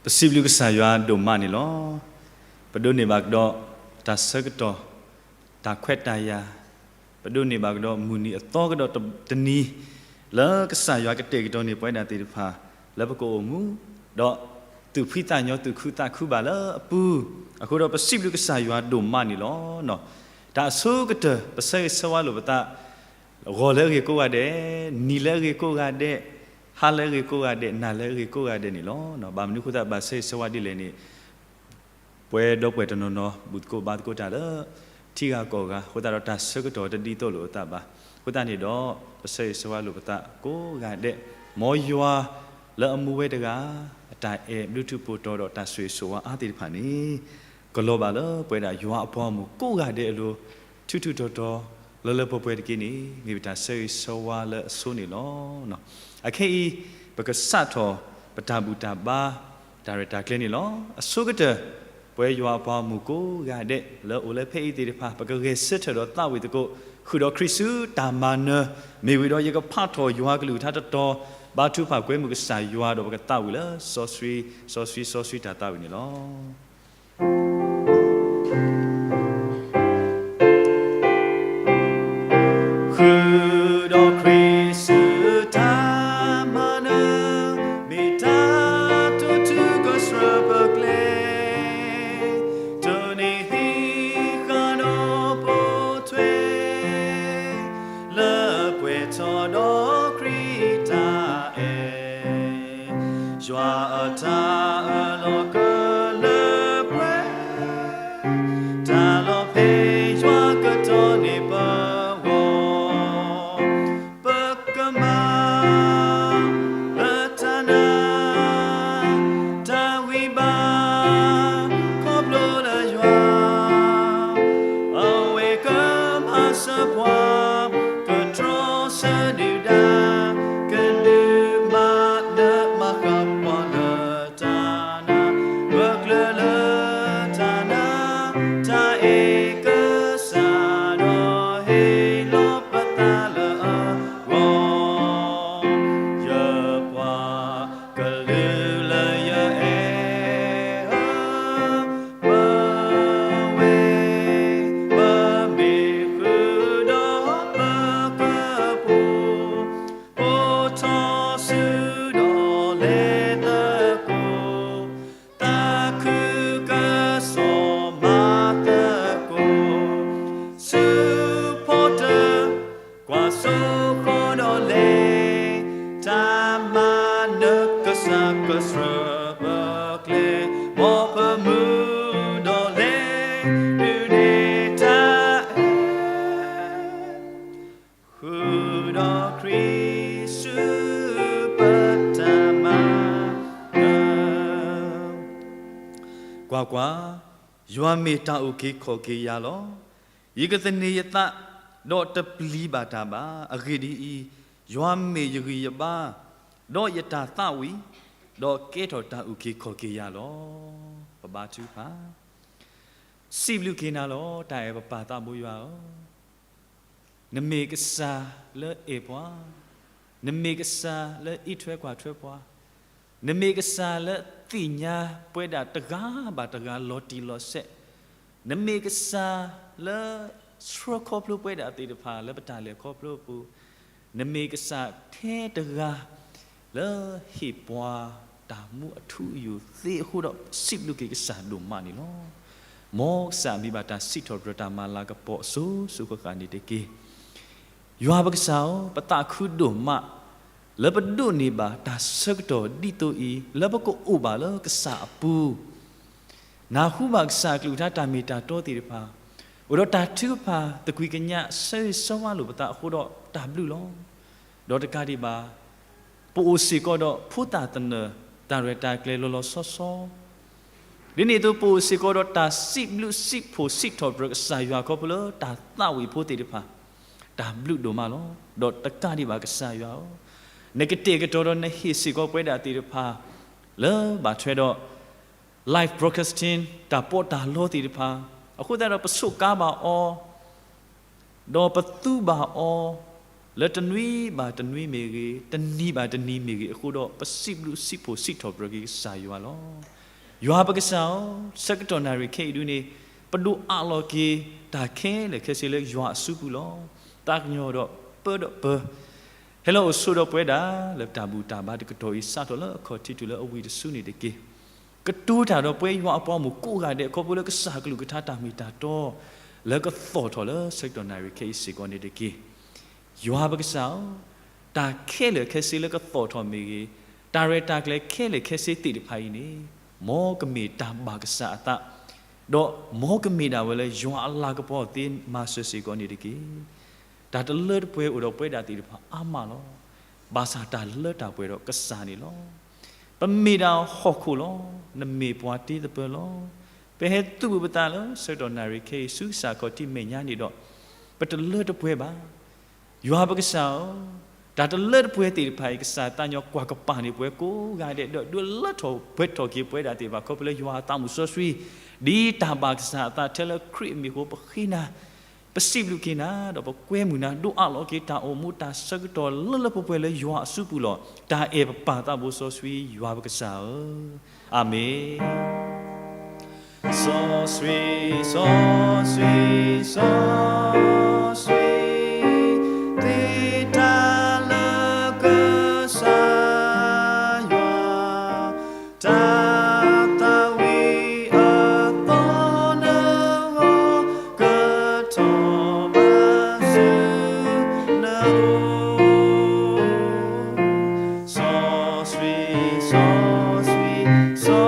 ပစံးဘျုးကစၢ်ယွၤဒိၣ်မးန့ၣ်လီၤ. ပဒိးန့ၢ်ဘၣ်ကဒီးတၢ်ဆၢကတီၢ်, တၢ်ခွဲးတၢ်ယာ်, ပဒိးန့ၢ်ဘၣ်ကဒီးမုၢ်နံၤအသီကဒီးတနံၤ, လၢကစၢ်ယွၤကတဲာ်ကတီၤန့ၢ်ပဝဲဒၣ်သ့ၣ်တဖၣ် လၢပကအိၣ်မူ, ဒီးသူၣ်ဖှံသးညီသူၣ်ခုသးခုဘၣ်လၢအပူၤ, အဃိဒီးပစံးဘျုးကစၢ်ယွၤဒိၣ်မးန့ၣ်လီၤ. တၢ်အဆိကတၢၢ် ပဆၢဂ့ၤဆၢဝါလိာ်ပသး ဂီၤလၢအဂ့ၤကိးဂၤဒဲး, နံၤလၢအဂ့ၤကိးဂၤဒဲး, ဟါလၢအဂ့ၤကိးဂၤဒဲး, နၤလၢအဂ့ၤကိးဂၤဒဲးန့ၣ်လီၤ. ဘၣ်မနုၤအဃိသတး ဘၣ်ဆၢဂ့ၤဆၢဝါဒ်လဲၣ်န့ၣ်, ပဝဲဒီပုၢ်ဝဲၢ်တနီၤနီၤ ဘူၣ်သကိးဘါသကိးတၢ်လၢ ထံဂၤကီၢ်ဂၤအဃိသတးဒီး တၢ်ဆၢကတီၢ်တဒ်သိးလိာ်အသးဘၣ်. အဃိသတးန့ၣ်ဒီး ပဆၢဂ့ၤဆၢဝါလိာ်ပသးကိးဂၤဒဲး, မ်ယွၤလၢအမူဝဲတဂၤ အတၢ်အဲၣ် ဘျုးထူးဖှိၣ်တီၤဒီးတၢ်ဆိၣ်ဂ့ၤဆိၣ်ဝါအါသ့ၣ်တဖၣ်န့ၣ် ကလီၤဘၣ်လၢပဝဲဒၣ်ယွၤအပှၤဂီၢ်မုၢ်ကိးဂၤဒဲးအလိၤ ထူးထူးတီၤတီၤ လၢလၢပှဲၤပှဲၤတက့ၢ်န့ၣ် မ့ၢ်ပတၢ်ဆၢဂ့ၤဆၢဝါလၢအဆိန့ၣ်လီၤ. အခဲအံၤ ပကစးထီၣ်ပတၢ်ဘူၣ်တၢ်ဘါ တၢ်ရဲၣ်တၢ်ကျဲၤန့ၣ်လီၤ. အဆိကတၢၢ် ပဝဲယွၤအပှၤဂီၢ်မုၢ်ကိးဂၤဒဲး လၢအိၣ်လၢဖဲအံၤသ့ၣ်တဖၣ် ပကဂဲၤဆၢထၢၣ်ဒီးသးဝံၣ်သကိး ဃုာ်ဒီးခရံာ်ဆူတၢ်မၤနၢၤ, မ့ၢ်ဝံၤဒီးယကဖးထီၣ်ယွၤကလုၢ်ကထါတတီၤ, ဘါထုကဖၣ်ကွဲမုာ်ကစၢ်ယွၤဒီးပကသးဝံၣ်လၢ စီဆှံ စီဆှံ စီဆှံတၢ်သးဝံၣ်န့ၣ်လီၤ. ဃုာ်ဒီးခရံာ်ဆူတၢ်မၤနၢၤ, မ့ၢ်တၢ်တိာ်ထူကဆှၢပကျဲ, တိၢ်နီၣ်ဟံးဃာ်ဒီးပိာ်ထွဲ လၢပှဲၤထီၣ်ဒီးခရံာ်တၢ်အဲၣ်, ယွၤအတၢ်အၢၣ်လီၤကလၢပှဲၤ, တၢ်လီၤဖဲယွၤကတီၤန့ၢ်ပဂီၢ်, ပကမၤလၢတၢ်နာ် တၢ်ဂံၢ်ဘါ ခီဖျိလၢယွၤ, အဝဲကမၤစၢၤပှၤ ကတြီဆၢဒုၣ်ဒါ, ကဒုးမၤနၢၤမၤဃၣ်ပှၤလၢတၢ်နာ်, ဂၢၢ်ကျၢၤလၢတၢ်နာ်, တၢ်အဲၣ်ကစၢ်ဒီးဟ့ၣ်လီၤပသးလၢအဂီၢ်, ယပှၤ ကလုာ်လၢယအဲၣ်ဧၢ, ပဝဲ ပမ့ၢ်ဃုာ်ဒီးပကပူၤ, အိၣ်ထီၣ်ဆူဒီးလဲၤသကိး, သးခုကစီၣ်မၤသကိး, ဆူဖီတၢၣ် ကွၢ်စိဃီၤဒီးလဲၤ, တၢ်မၤနၢၤကစၢ်ကဆှၢပကျဲ, မ်ပမူဒီးလဲၤဒုးနဲၣ်တၢ်အဲၣ်, ဃုာ်ဒီးခရံာ်ဆူပတၢ်မၤနၢၤ. ကွၢ်ကွၢ်, ယွၤမ့ၢ်တၢ်အုၣ်က့ၤခီၣ်က့ၤယၤလီၤ. ယကသန့ၤယသး, ဒီးတပျံၤဘၣ်တၢ်ဘၣ်. အဂ့ၢ်ဒ်အံၤ, ယွၤမ့ၢ်ယဂံၢ်ယဘါ, ဒီးယတၢ်သးဝံၣ်, ဒီးကဲထီၣ်တၢ်အုၣ်က့ၤခီၣ်က့ၤယၤလီၤ. ပဘါထုကဖၣ်, စံးဘျုးက့ၤနၤလီၤ တၢ်အဲၣ်ပပၢ်သးဘိယွၤဧၢ, နမ့ၢ်ကစၢ်လၢအဲၣ်ပှၤ, နမ့ၢ်ကစၢ်လၢအံးထွဲကွၢ်ထွဲပှၤ, နမ့ၢ်ကစၢ်လၢသ့ၣ်ညါပဝဲဒၣ်တဂၤဘၣ်တဂၤလီၤတံၢ်လီၤဆဲး, နမ့ၢ်ကစၢ်လၢဆှၢခီဖျိပဝဲဒၣ်သ့ၣ်တဖၣ်လၢပတၢ်လဲၤခီဖျိအပူၤ, နမ့ၢ်ကစၢ်ထဲတဂၤ လၢဟ့ၣ်ပှၤတၢ်မူအထူအယိာ်သ့အဃိဒီး စံးဘျုးက့ၤကစၢ်ဒိၣ်မးန့ၣ်လီၤ. မ်ကစၢ်မံၤဘၣ်တၢ်စံးထီၣ်ပတြၢၤတၢ်မၤလၤကပီၤအစိၤစိၤဃၣ်ဃၣ်န့ၣ်တက့ၢ်. ယွၤပကစၢ်ဧၢ, ပသးခုဒိၣ်မး လၢပဒိးန့ၢ်ဘၣ်တၢ်ဆၢကတီၢ်ဒ်သိးအံၤ လၢပကအိၣ်ဘၣ်လၢကစၢ်အပူၤ နၢ်ဟူဘၣ်ကစၢ်အကလုၢ်ကထါတၢ်မ့ၢ်တၢ်တီသ့ၣ်တဖၣ်, အိၣ်ဒီးတၢ်ထုကဖၣ်သကွံာ်ကညး ဆၢဂ့ၤဆၢဝါလိာ်ပသးအဃိဒီးတၢ်ဘျုးလီၤ. ဒီးတကးဒံးဘၣ်, ပအိၣ်စ့ၢ်ကီးဒီးဖိသၣ်သနၢၣ်တၢ်ရဲၣ်တၢ်ကျဲၤလီၤလီၤဆီဆီ, ဒ်န့ၣ်အသိးပအိၣ်စ့ၢ်ကီးဒီးတၢ်စံးဘျုးစံးဖှိၣ်စံးထီၣ်ပတြၢၤကစၢ်ယွၤခီဖျိလၢတၢ်သးဝံၣ်ဖိသ့ၣ်တဖၣ်, တၢ်ဘျုးဒိၣ်မးလီၤ. ဒီးတကးဒံးဘၣ်ကစၢ်ယွၤဧၢ, နကတဲာ်ကတီၤဒီးနဟ့ၣ်စ့ၢ်ကီးပဝဲဒၣ်သ့ၣ်တဖၣ် လၢဘၣ်ထွဲဒီး live broadcasting တၢ်ပီးတၢ်လီသ့ၣ်တဖၣ်, အဃိသတးဒီးပစူးကါဘၣ်အီၤ, ဒီးပသူဘၣ်အီၤ, လၢတနွံဘၣ်တနွံမ့ၢ်ဂ့ၤ, တနံၤဘၣ်တနံၤမ့ၢ်ဂ့ၤအဃိဒီး ပစံးဘျုးစံးဖှိၣ်စံးထီၣ်ပတြၢၤက့ၤကစၢ်ယွၤလီၤ. ယွၤပကစၢ်ဧၢ, ဆၢကတီၢ်နၣ်ရံၣ်ခဲအံၤဒုန့ၣ် ပဒိၣ်အးလီၤက့ၤတၢ်ခဲလၢာ်ခဲဆ့လၢယွၤအစုပူၤလီၤ. သးကညီၤဒီးပၢဒီးပၢ ဟဲလီၤအိၣ်ဆိးဒီးပဝဲဒၣ် လၢတၢ်ဘူၣ်တၢ်ဘါတကတီၢ်အံၤ စးထီၣ်လၢအခီၣ်ထံးတုၤလၢအဝံၤတစုန့ၣ်တက့ၢ်. ကတိၤတၢ်ဒီးပဝဲယွၤအပှၤမိၢ်ကိးဂၤဒဲး ခီဖျိလၢကစၢ်ကလုၢ်ကထါတၢ်မ့ၢ်တၢ်တီ လၢကသီၣ်ထီၣ်လၢဆၢကတီၢ်နၣ်ရံၣ်ခဲအံၤစ့ၢ်ကီးန့ၣ်တက့ၢ်. ယွၤပကစၢ်ဧၢ, တၢ်ခဲလၢာ်ခဲဆ့လၢကသီၣ်ထီၣ်မ့ၢ်ဂ့ၤ, တၢ်ရဲၣ်တၢ်ကျဲၤခဲလၢာ်ခဲဆ့သ့ၣ်တဖၣ်အံၤန့ၣ် မ်ကမ့ၢ်တၢ်ဘၣ်ကစၢ်အသး, ဒီးမ်ကမ့ၢ်ဒၣ်ဝဲလၢယွၤအလၤကပီၤသ့မၤစၢၤစ့ၢ်ကီးန့ၣ်တက့ၢ်. တၢ်တလၢတပှဲၤအိၣ်ဒီးပဝဲဒၣ်သ့ၣ်တဖၣ်အါမးလီၤ. ဘၣ်ဆၣ်တၢ်လၢတၢ်ပှဲၤဒီးကစၢ်န့ၣ်လီၤ. ပမ့ၢ်ဒၣ်ဟီၣ်ခိၣ်လီၤ. နမ့ၢ်ပှၤတ့သပၢၤလီၤ. ပဟဲသူၣ်ဘၣ်ပသးလၢဆၢကတီၢ်နၣ်ရံၣ်ခဲအံၤ ဆူကစၢ်ခီၣ်ထံးမဲာ်ညါန့ၣ်ဒီး ပတလၢတပှဲၤဘၣ်. ယွၤပကစၢ်ဧၢ, တၢ်တလၢတပှဲၤသ့ၣ်တဖၣ်အံၤ ကစၢ်သးညီကွၢ်ကပၤန့ၢ်ပှၤကိးဂၤဒဲး ဒီးဒုးလၢထီၣ်ပှဲၤထီၣ်က့ၤပဝဲဒၣ်သ့ၣ်တဖၣ် ခီဖျိလၢယွၤအသးမုၢ်စီဆှံ ဒ်တၢ်ဘၣ်ကစၢ်အသးထဲလၢခရံာ်အမံၤအဃိ ပဃ့နၤ, ပစံးဘျုးက့ၤနၤ ဒီးပကွဲမုာ်နၤ ဒိၣ်အးလီၤက့ၤတၢ်အိၣ်မူတၢ်ဆၢကတီၢ်လၢလၢပှဲၤပှဲၤလၢယွၤအစုပူၤလီၤ. တၢ်အဲၣ်ပပၢ်သးဘိစီဆှံ ယွၤပကစၢ်ဧၢ, အၤမ့ၣ်. စီဆှံ, စီဆှံ, စီဆှံ, သ့တၢ်လၢကစၢ်ယွၤ, တၢ်သးဝံၣ်အသီနဂီၢ် ကထီၣ်ဘၣ်ဆူနအိၣ် စီဆှံ, စီဆှံ,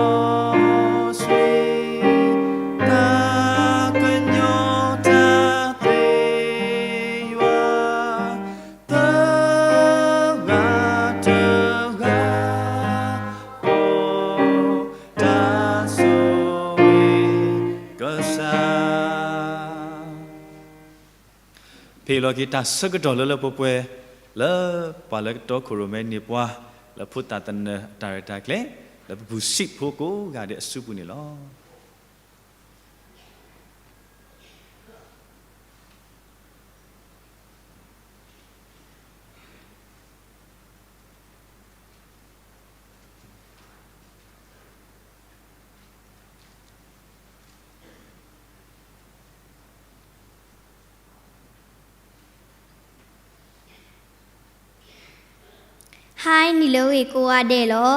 စီဆှံ, တၢ်ကညီၤတၢ်သ့ယွၤ, တဂၤတဂၤ အိၣ်တၢ်ဆိၣ်ဂ့ၤကစၢ် ဖဲအံၤလီၤက့ၤတၢ်ဆၢကတီၢ်လၢလၢပှဲၤပှဲၤ လၢပှၤလၢကတီခိၣ်ရိၣ်မဲန့ၢ်ပှၤ လၢဖိသၣ်သနၢၣ်အတၢ်ရဲၣ်တၢ်ကျဲၤ လၢပဘူၣ်စံးဖိကိးဂၤဒဲးအစုပူၤန့ၣ်လီၤ. ဟါ နံၤလၢအဂ့ၤကိးဂၤဒဲးလီၤ.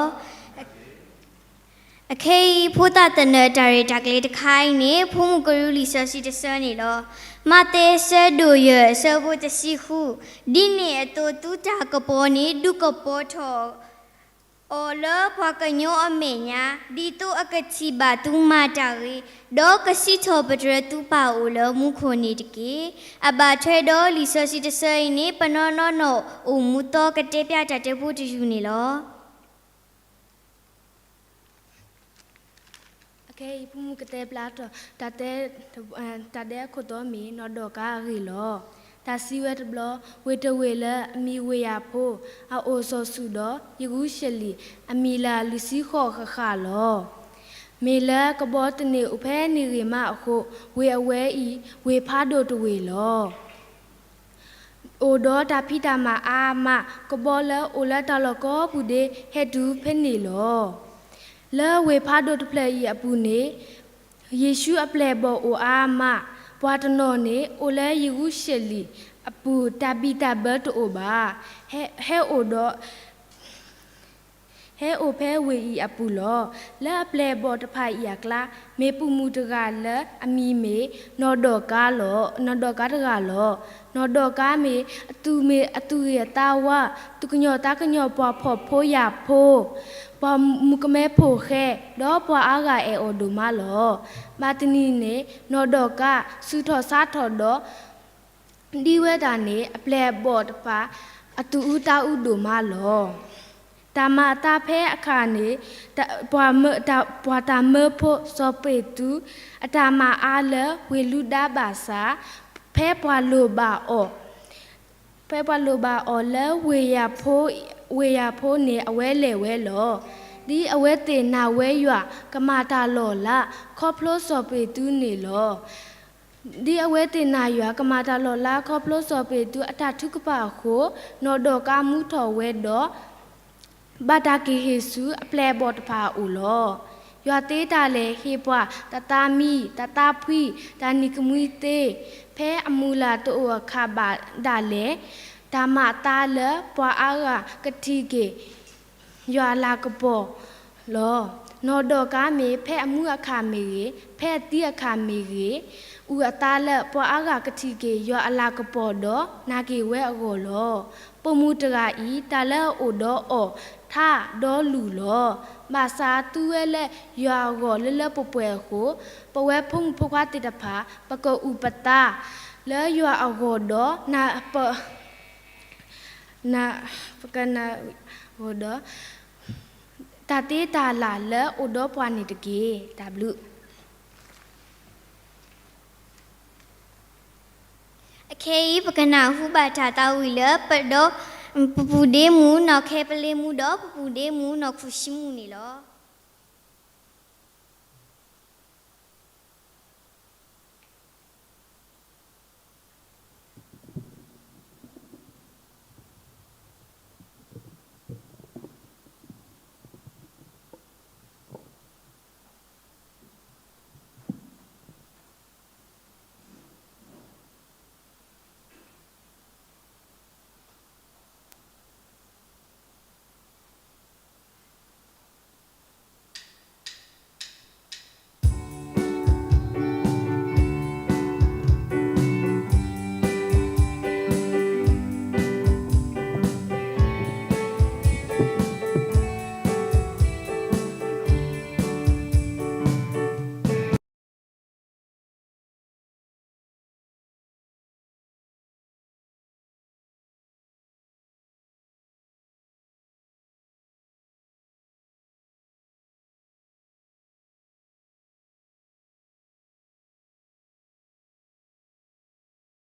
အခဲအံၤ ဖိသၣ်သနၢၣ်တၢ်ရဲၣ်တၢ်ကျဲၤတခါအံၤန့ၣ် ဖိမုၣ်ကရူၢ်လံာ်စီဆှံတဆၢန့ၣ်လီၤ. မးသဲ အဆၢဒိၣ်ယဲၢ် အဆၢဖိတဆံဃု, ဒ်န့ၣ်အသိး သုတၢ်ကပီၤန့ၣ် ဒုးကပီၤထီၣ်အီၤလၢပှၤကညီအမဲာ်ညါ, ဒ်သိးအကထံၣ်ဘၣ်သုမၤတၢ်ဂ့ၤ, ဒီးကစံးထီၣ်ပတြၢၤသုပၢ်အိၣ်လၢမူခိၣ်န့ၣ်တက့ၢ်. အဘၣ်ထွဲဒီးလံာ်စီဆှံတဆၢအံၤန့ၣ် ပနီၢ်နီၢ်နီၢ်အိၣ်မူသီကတဲဖျါတၢ်တဲဖိတယုၢ်န့ၣ်လီၤ. အခဲအံၤ ဖိမုၣ်ကတဲဖျါထီၣ် တၢ်တဲ တၢ်ဒဲးအခိၣ်တီမ့ၢ် နီၢ်ဒီၢ်ကါအဂ့ၢ်လီၤ. တၢ်စံးဝဲတဘျီ, ဝ့ၢ်တဝ့ၢ်လၢအမံၤဝ့ၢ်ယၤဖိ အအိၣ်စီၤဆူၣ်ဒီးယရူၤၡလ့ၣ် အမံၤလၢ်လွံၢ်ဆံဃိးဃၣ်ဃၣ်လီၤ. မ့ၢ်လၢကဘီတန့ၢ်အိၣ်ဖဲန့ၣ်ဂ့ၤမးအဃိ ဝ့ၢ်အဝဲအံၤ ဝ့ၢ်ဖးဒိၣ်တဝ့ၢ်လီၤ. အိၣ်ဒီးတၢ်ဖံးတၢ်မၤအါမး, ကဘီလၢအိၣ်လၢတၢ်လီၢ်ကိးပူၤဒ့ဟဲတုၤဖဲန့ၣ်လီၤ. လၢဝ့ၢ်ဖးဒိၣ်တဖျၢၣ်အံၤအပူၤန့ၣ် ယ့ၣ်ၡူးအပျဲၢ်အဘီၣ်အိၣ်အါမး, ပှၤတနီၤန့ၣ် အိၣ်လၢယရူၤၡလ့ၣ်အပူၤ တၢ်ဘံၣ်တၢ်ဘၢတအိၣ်ဘၣ်. ဟဲအိၣ်ဒီး ဟဲအိၣ်ဖဲဝ့ၢ်အံၤအပူၤလီၤ. လၢအပျဲၢ်အဘီၣ်တဖၣ်အံၤအကျါ မ့ၢ်ပိာ်မုၣ်တဂၤလၢအမံၤမ့ၢ် နီၢ်ဒီၢ်ကါလီၤ. နီၢ်ဒီၢ်ကါတဂၤလီၤ. နီၢ်ဒီၢ်ကါမ့ၢ်အသူၣ်မ့ၢ်အသူၣ်ဂ့ၤအသးဝါ, သူၣ်ကညီၤသးကညီၤပှၤဖှီၣ်ဖိယာ်ဖိ, ပှၤမူကမဲဖိၣ်ဃဲ, ဒီးပှၤအါဂၤအဲၣ်အီၤဒိၣ်မးလီၤ. ဘၣ်တနံၤန့ၣ် နီၢ်ဒီၢ်ကါ ဆူးထီၣ်ဆါထီၣ်ဒီး ဒ်ဝဲဒၣ်န့ၣ် အပျဲၢ်အဘီၣ်တဖၣ် အသူၣ်အုးသးအုးဒိၣ်မးလီၤ. တၢ်မၤအသးဖဲအခါန့ၣ် ပှၤတၢ်မၢဖိ စီၤပ့းတရူး အတၢ်မၤအါလၢဝ့ၢ်လူဒါဘၣ်ဆၣ် ဖဲပှၤလိၣ်ဘၣ်အီၤ ဖဲပှၤလိၣ်ဘၣ်အီၤလၢဝ့ၢ်ယၤဖိန့ၣ် အဝဲလဲၤဝဲလီၤ. ဒ်အဝဲသ့ၣ်နာ်ဝဲယွၤကမၤတၢ်လီၢ်လၢ် ခီဖျိစီၤပ့းတရူးန့ၣ်လီၤ. ဒ်အဝဲသ့ၣ်နာ်ယွၤကမၤတၢ်လီၤလးခီဖျိစီၤပ့းတရူးအတၢ်ထုကဖၣ်အဃိ, နီၢ်ဒီကၤမူထီၣ်ဝဲဒီး ဘၣ်တၢ်က့ၤဟ့ၣ်ဆူအပျဲၢ်အဘီၣ်တဖၣ်အအိၣ်လီၤ. ယွၤသ့တၢ်လဲၣ်ဟ့ၣ်ပှၤ တၢ်သးမံ, တၢ်သးဖှံ, တၢ်နံၤကမှံသ့, ဖဲအမုၢ်လၢ်တအိၣ်အခါဘၣ်ဒၣ်လဲာ်, တၢ်မၤအသးလၢပှၤအါဂၤကထံၣ်က့ၤ ယွၤအလၤကပီၤလီၤ. နီၢ်ဒီကၤမ့ၢ်ဖဲအမူအခါမ့ၢ်ဂ့ၤ, ဖဲအသံအခါမ့ၢ်ဂ့ၤ, အုၣ်အသးလၢပှၤအါဂၤကထံၣ်က့ၤယွၤအလၤကပီၤဒီးနာ်က့ၤဝဲအဂီၢ်လီၤ. ပိာ်မုၣ်တဂၤအံၤ တၢ်လၢအအိၣ်ဒီးအီၤထါဒီလူၢ်လီၤ. ဘၣ်ဆၣ်သုဝဲလၢယွၤအဂီၢ်လၢလၢပှဲၤပှဲၤအဃိ, ပဝဲဖိမုၣ်ဖိခွါသ့ၣ်တဖၣ် ပကအုၣ်ပသးလၢယွၤအဂီၢ်ဒီး ပကနၢ်ဟူဒီး တၢ်သ့တၢ်လၢ်လၢအိၣ်ဒီးပှၤန့ၣ်တက့ၢ်. တၢ်ဘျုး. အခဲအံၤ ပကနၢ်ဟူဘၣ်တၢ်သးဝံၣ်လၢပဒီ ပပူၤဒ့မူးနီၢ်ခဲပလ့မူးဒီး ပပူၤဒ့မူးနီၢ်ခူၣ်ဆံမူးန့ၣ်လီၤ.